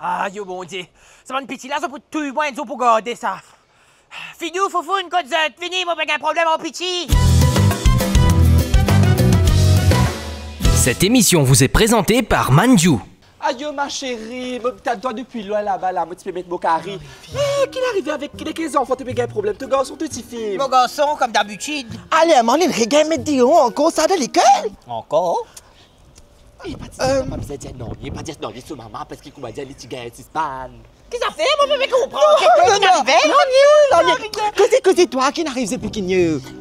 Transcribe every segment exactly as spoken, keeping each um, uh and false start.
Ayo Bondie, sa bann piti la, zot pou touy mwa enn zour pou gade sa. Fidou, Foufoun, kot zot? Vini, mo pe gagn problem ar piti. Cette émission vous est présentée par Mandiou. Ayo, ma chérie, mo ti atann twa depi lwin laba la, mo ti pe met mo kari. Eh, ki'nn arive avek, ki, ki zanfan to pe gagn problem, to garson, to tifi? Mo garson, kom dabitid. Ale, mo, li'nn regagn met deor ankor sa dan lekol? Ankor? Eh, pa dir, euh, pa bizin dir nanye, pa dir nanye so mama, parski kouma dir li ti gagn sispann. Ki zafer? Mo pa pe konpran. Non, non, non, non, non, non, non. Koze, koze twa, ki'nn ariv depi kinn?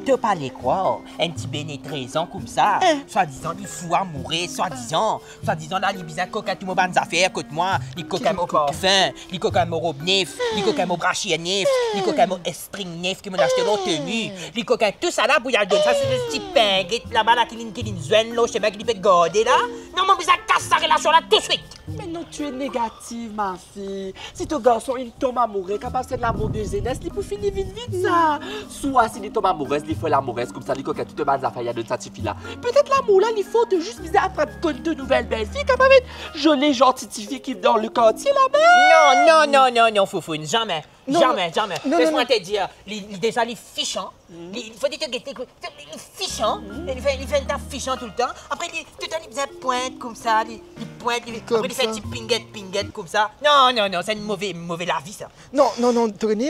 To pa le krwar, enn ti bene trez an koumsa, eh, swadizan li fou amoure, swadizan, swadizan la li bizin kokin tou mo bann zafer kot mwa, li kokin mo parfin, li kokin mo rob nef, li kokin mo brasier nef, li kokin mo string nef ki mo'nn aste lor teni, li kokin tou sa la pou li al donn sa, se ti pinget laba la ki li'nn, ki li'nn zwenn lor sime ki li pe garde la. Non, mo bizin kas sa relasion la touswit. Mais non, tu es négative, ma fille. Si to garson inn tonm amoure, kapav se lamour de zenes, li pou fini vinn vit sa. Swa si li tonm amourez, li fol amourez, koumsa li kokin tou bann zafer li al donn sa tifi la. Petet lamour la li for, to zis bizin aprann konn to nouvel belfi, kapav enn zoli zanti tifi ki dan lekartie laba. Non, non, non, non, non, Foufoun, zame, non, zame, non, zame. Non, non, les mwa, non. Te dir, li, li deza li fisan. Li, li fode to gete, li, li fisan, li fer, li fer enn ta fisan toultan. Apre li, toultan li bizin pwint koumsa, li, li pwint, li, apre li fer ti pinget, pinget koumsa. Non, non, non, se enn move, move lavi sa. Non, non, non, Tony,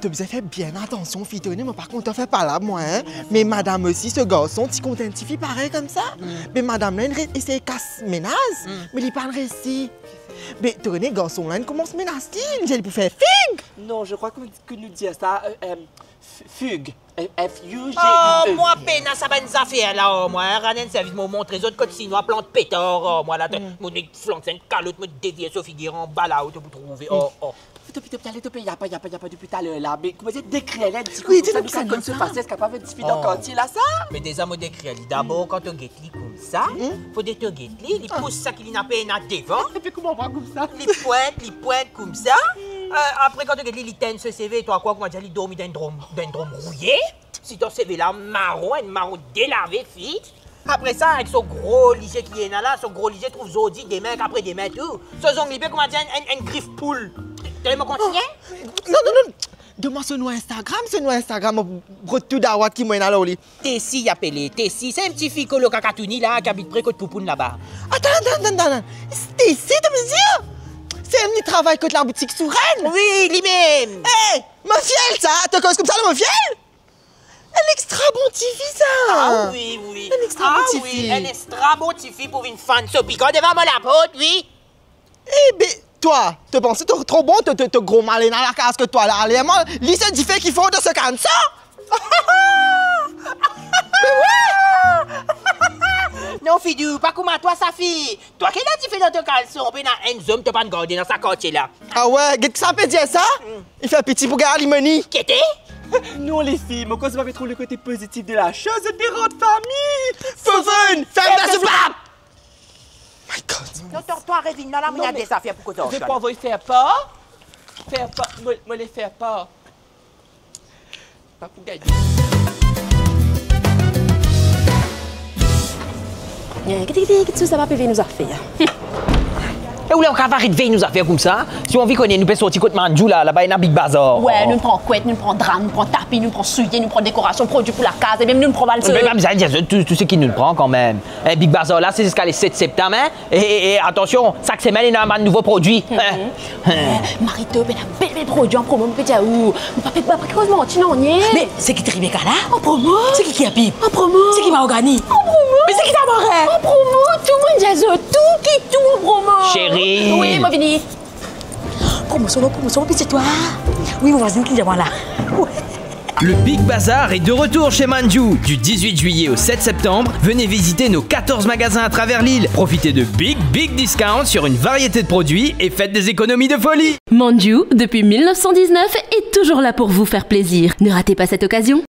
to bizin fer bien atansion, fi, Tony, mo pa kontan fer palab mwa, hein. Me madam osi, so garson ti kontan enn tifi parey koumsa. Me madam la inn re-, esey kas menaz, me li pa'nn resi. Me Tony, garson la inn koumans menas li, li dir li pou fer fig. Non, je crois que, que nou dir sa, euh, euh, F-, fug. F, F U G U E. Oh, mwa pena sa bann zafer la, oh, mwa, rann enn servis, mo montre zot kot sinwa plant petar, oh, mwa la, mo flank enn kalot, mo devir so figir anba la, ou to pou trouve, oh, oh. Pito, pito, pito, ale to pe yapa, yapa, yapa depi taler la, me kouma dir, dekrir li enn ti kou, wi, koumsa nou kapav konn so fason, kapav enn tifi dan kartie la sa. Me deza mo dekrir li. Dabor, kan to get li koumsa, fode to get li, li pous sa ki li'nn apena devan. Epi kouma mwa koumsa? Li pwint, li pwint koumsa. Euh, apre, kan to get li, li tenn so seve, to krwar kouma dir li dormi dan enn drom, dan enn drom rouye. Si to seve la maron, enn maron delave, fi. Apre sa, avek so gro lizie ki ena la, so gro lizie trouv zordi, demin, ek apre demin tou. So zong li pe kouma dir enn, enn, enn grif poul. To le mo kontigne? Non, non, non. Donn mwa so nom Instagram, so nom Instagram, mo rod tou dawat ki mo ena lor li. Tesi, apele Tesi, se enn tifi kolo Kakatouni la, ki abit pre kot Poupoun laba. Atann, atann, atann, atann. Tesi, to pe dir? Seki travay kot laboutik Sourène? Wi, limem. Eh, mo fiel sa, to koz koumsa lor mo fiel? Enn extra bon tifi sa. Ah wi, wi. Enn extra bon tifi. Ah wi, enn extra bon tifi pou vinn fann so pikan devan mo laport, wi. Eh be, twa, to panse to tro bon, to, to, to gro malena lakaz kot twa la, ale, mwa, li se dife ki for dan so kalson. Me wi! Non, Fidou, pa kouma twa sa fi. Twa ki ena dife dan to kalson, pena enn zom to pa'nn garde dan sa kartie la. Ah we, get ki sa pe dir sa? Li fer piti pou gagn limoni. Kete? Non, les filles, mo krwar zot pa pe trouv le kote pozitif de la soz, zot pe rant fami. Foufoun, ferm ta souplap! My God. Non, twa, twa revinn la, la, mo ena de zafer pou koz ar twa. Zot pou avoy fer par. Fer par, mo, mo le fer par. Pa pou gagne. Eh, kete, kete, kete, sa pa pe vey nou zafer. E ou la, ou kapav aret vey nou zafer koumsa? Si ou anvi kone, nou pe sorti kot Mandiou la, laba ena Big Bazar. We, nou pran kwet, nou pran dra, nou pran tapi, nou pran soulie, nou pran dekorasion, prodwi pou lakaz, e mem nou pran bann... Me pa bizin dir zot tou, tou seki nou pran kanmem. Eh, Big Bazar la, se ziska le set septam, hein? E, e, e, atansion, sak semenn, ena bann nouvo prodwi. Eh, eh. Mari to, pena bel, bel prodwi an promo, mo pe dir ou. Mo pa pe, pa pe koz manti nanye. Me seki Rebecca la? An promo. Seki Kirpip? An promo. Seki Mahogany? An promo. Me seki Tamara? An promo. Tou bann dir zot, tou ki tou an promo. Chérie. Wi, mo vini. Promosion, promosion, pitit twa. Wi, mo vwazin ki dir mwa la. Le Big Bazar est de retour chez Mandiou. Du dix-huit juillet au sept septembre, venez visiter nos quatorze magasins à travers l'île. Profitez de big, big discounts sur une variété de produits et faites des économies de folie. Mandiou, depuis mille neuf cent dix-neuf, est toujours là pour vous faire plaisir. Ne ratez pas cette occasion.